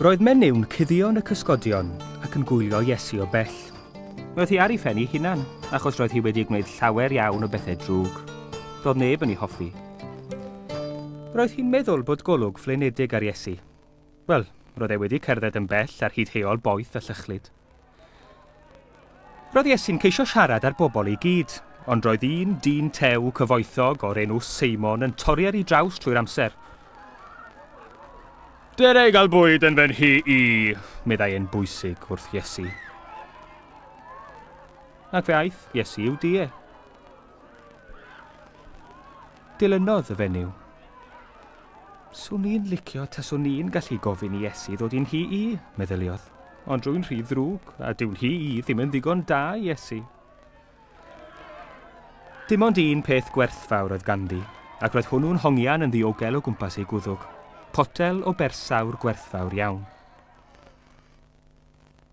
Roedd menyw'n cuddio yn y cysgodion ac yn gwylio Iesu o bell. Roedd hi ar ei phen ei hunan, achos roedd hi wedi gwneud llawer iawn o bethau drwg. Doedd neb yn ei hoffi. Roedd hi'n meddwl bod golwg flinedig ar Iesu. Wel, roedd e wedi cerdded yn bell ar hyd heol boeth a llychlyd. Roedd Iesu'n ceisio siarad â'r bobl i gyd, ond roedd un dyn tew cyfoethog o'r enw Seimon yn torri ar ei draws trwy'r amser. Dere i gael bwyd yn fy nhŷ i, meddai e'n bwysig wrth Iesu. Ac fe aeth Iesu i'w dŷ e. Dilynodd y fenyw. Swn i'n licio taswn i'n gallu gofyn i Iesu ddod i'n nhŷ i, meddyliodd. Ond rwy'n rhy ddrwg, a dyw'n nhŷ i ddim yn ddigon da i Iesu. Dim ond un peth gwerthfawr oedd ganddi, ac roedd hwnnw'n hongian yn ddiogel o gwmpas ei gwddwg, potel o bersawr gwerthfawr iawn.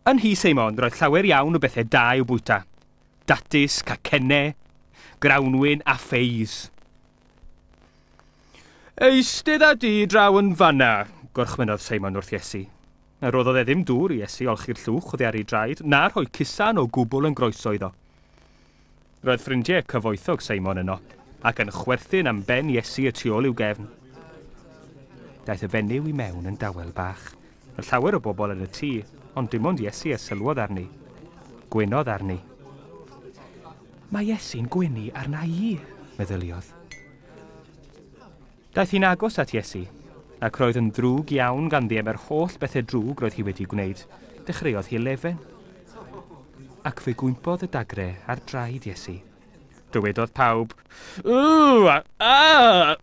Yn nhŷ Seimon roedd llawer iawn o bethau da i'w bwyta. Datys, cacennau, grawnwin a pheis. Eistedda di draw yn fanna, gorchmynnodd Seimon wrth Iesu. Na roddodd e ddim dŵr i Iesu olchi'r llwch oddi ar ei draed, na rhoi cusan o gwbl yn groeso iddo. Roedd ffrindiau cyfoethog Seimon yno, ac yn chwerthin am ben Iesu y tu ôl i'w gefn. Daeth y fenyw i mewn yn dawel bach. Roedd llawer o bobl yn y tŷ, ond dim ond Iesu a sylwodd arni. Gwenodd arni. Mae Iesu'n gwenu arna i, meddyliodd. Daeth hi'n agos at Iesu, ac roedd yn ddrwg iawn ganddi am yr holl bethau drwg roedd hi wedi gwneud. Dechreuodd hi lefen. Ac fe gwympodd y dagre ar draed Iesu. Dywedodd pawb, Ww, a, a!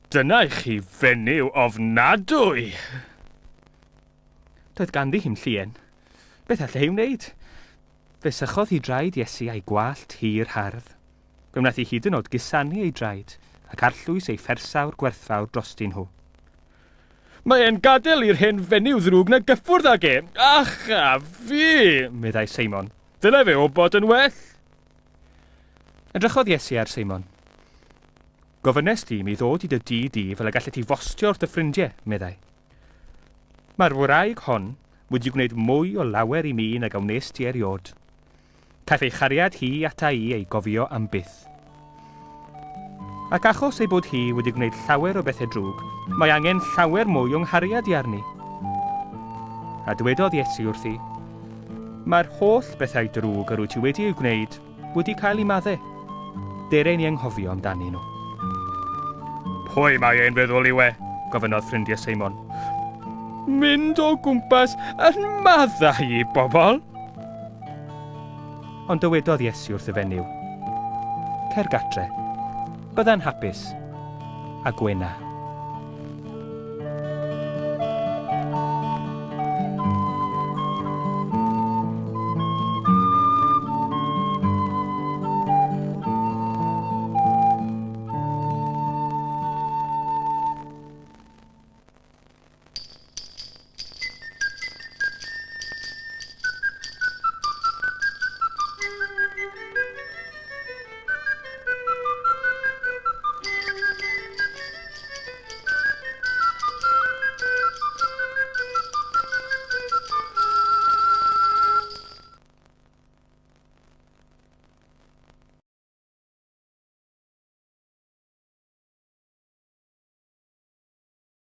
Dyna i chi fenyw ofnadwy! Doedd ganddi hi'm llien. Beth allai hi wneud? Fe sychodd hi draed Iesu a'i gwallt hir hardd. Fe wnaeth hi hyd yn oed gusanu ei draed ac arllwys ei phersawr gwerthfawr drostyn nhw. Mae e'n gadael i'r hen fenyw ddrwg 'na gyffwrdd ag e! Ach a fi! meddai Seimon. Dylai fe wybod yn well! Edrychodd Iesu ar Seimon. Gofynnes di i mi ddod i dy dŷ di fel y gallet ti fostio wrth dy ffrindiau, meddai. Mae'r wraig hon wedi gwneud mwy o lawer i mi nag a wnes ti eriôd. Caiff ei chariad hi ata i ei gofio am byth. Ac achos ei bod hi wedi gwneud llawer o bethau drwg, mae angen llawer mwy o nghariad i arni. A dywedodd Iesu wrthi, Mae'r holl bethau drwg yr wyt ti wedi eu gwneud wedi cael eu madde. Dere i ni anghofio amdanyn nhw. Pwy mae e'n feddwl yw e? gofynnodd ffrindiau Seimon. Mynd o gwmpas yn maddau i bobl? Ond dywedodd Iesu wrth y fenyw, Cer gatre, bydda'n hapus, a gwena.